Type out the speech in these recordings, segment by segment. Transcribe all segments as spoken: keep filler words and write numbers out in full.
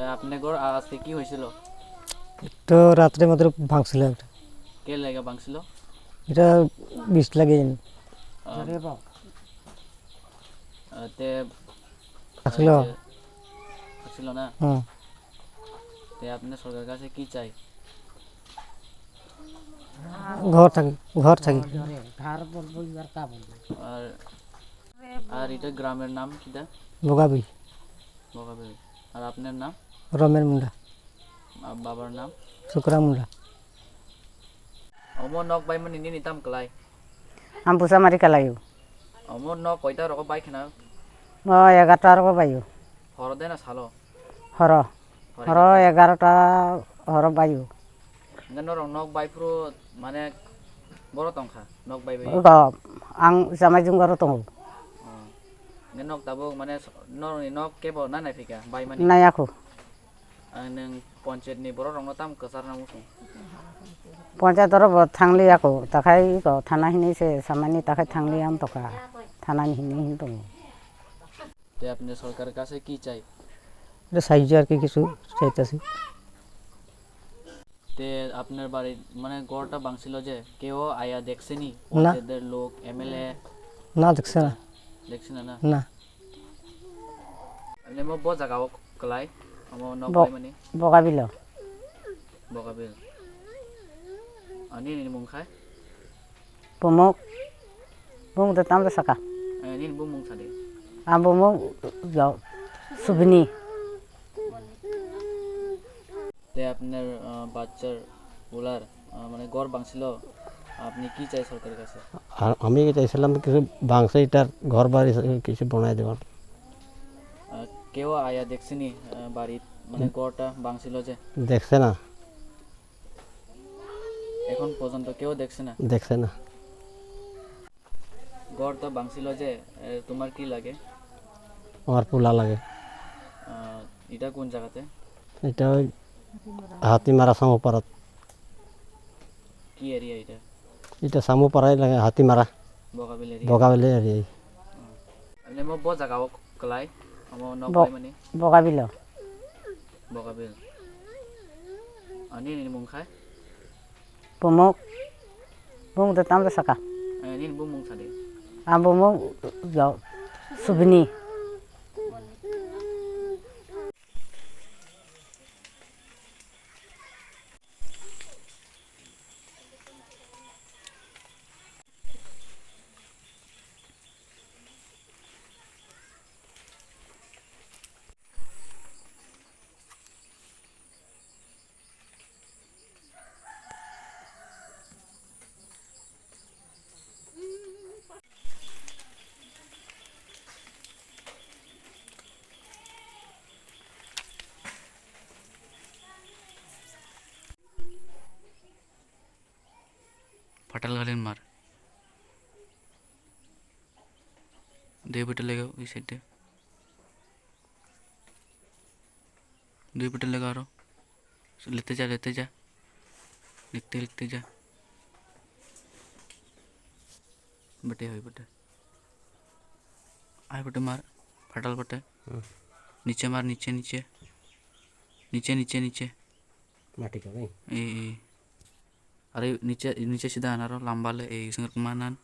আপনার ঘর আ-, আজকে কি হয়েছিল? তো রাত্রে মাত্র ভাঙছিল একটা। কে লেগে ভাঙছিল? এটা বিষ লাগে জানি। আহ, আহ, তে, আসলে আহ, যে, আসলে না? হুম। তে আপনি সরকারের কাছে কি চাই? ঘর থাকি, ঘর থাকি। আর, আর এটা গ্রামের নাম কিটা? বগাবি। বগাবি। আর আপনার নাম? রমেন মুন্ডা। আর বাবার নাম? শুক্রা Munda. Omo nok bai mani nini tam kwlai? Ang busa mari kalaio. Omo nok koita rogo bai khna? O egarta rogo baio. Horo de na salo? Horo. Horo Horo egarta. Egarta horo baio. Hingke norok nok bai phuru mane boro tongkha, nok bai bai? Ogo, ang jamai jungaro tongo. Oh. Hingke nok tabuk mane s-, norokni nok kebo na naiphika bai mani? Naiya kho. Ang nwng ponchayat ni borok rokno tamo kwcharna muchung? Ponchayat oro bo thangliya ko, takhai ko thana hinwi se samani takhai thangliya wng tokha, thana ni hinwi hin tongo. তে আপনি সরকারের কাছে কি চাই? এটা সাহায্য আর কি কিছু চাইতেছি। তে আপনার বাড়ি মানে ঘরটা ভাঙছিল যে কেউ আয়া দেখছেনি? না। পঞ্চায়েতের লোক, এমএলএ? না, দেখছে না। দেখছে না, না? না। Nemo bo jaga o kwlai? Omo nok Bo-, bai mani? Bogabilo. Bogabil. Ani ni mung khai? Bumuk. Bumuk de tamle saka. Eh, nini bumung sadi. Ang bumuk jo subini. তে আপনার, আহ, বাচ্চার ওলার, আহ, মানে ঘর ভাঙছিল, আপনি কি চাই সরকারের কাছে? আর আমি চাইছিলাম কিছু ভাঙছে, এটার ঘর বাড়ি কিছু বানাই দেওয়ার। আহ, কেউ আয়া দেখছেনি, আহ, বাড়িত, মানে, হুম। ঘরটা ভাঙছিল যে? দেখছে না। এখন পর্যন্ত কেউ দেখছে না? দেখছে না। ঘরটা ভাঙছিল যে, এ, তোমার কি লাগে? আমার পোলা লাগে। আহ, এটা কোন জায়গাতে? এটা ওই হাতিমারা সামুপাড়াত। কি এরিয়া এটা? এটা সামুপাড়াই লাগে, হাতিমারা। বগাবিল এরিয়া। Bagabil area. Nemo bo jaga o kwlai? Omo nok Bo-, bai mani? Bogabilo. Bogabil. Ani ni mung khai? Bumuk. Bumuk de tamle saka. Eh, nini bumung sadi. Ang bumuk jo subini. Fatal galen mar. Dui bottle lega, ui side de. Dui bottle lega aro. Lete ja, lete ja. Likte, likte ja. Bete hoi bete. Ai bete mar. Fatal bete. Hmm. Niche mar, niche, niche. Niche, niche, niche. Mati ka bhai? Eh, eh. Are niche, niche sida anaro lamba le, eh, sengkar kemanan.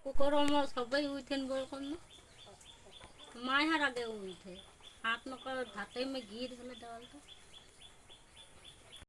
Kukur omo sobai uithen bol konno. Mai hara de uithe. Hat no kar dhate me gir hele dal to.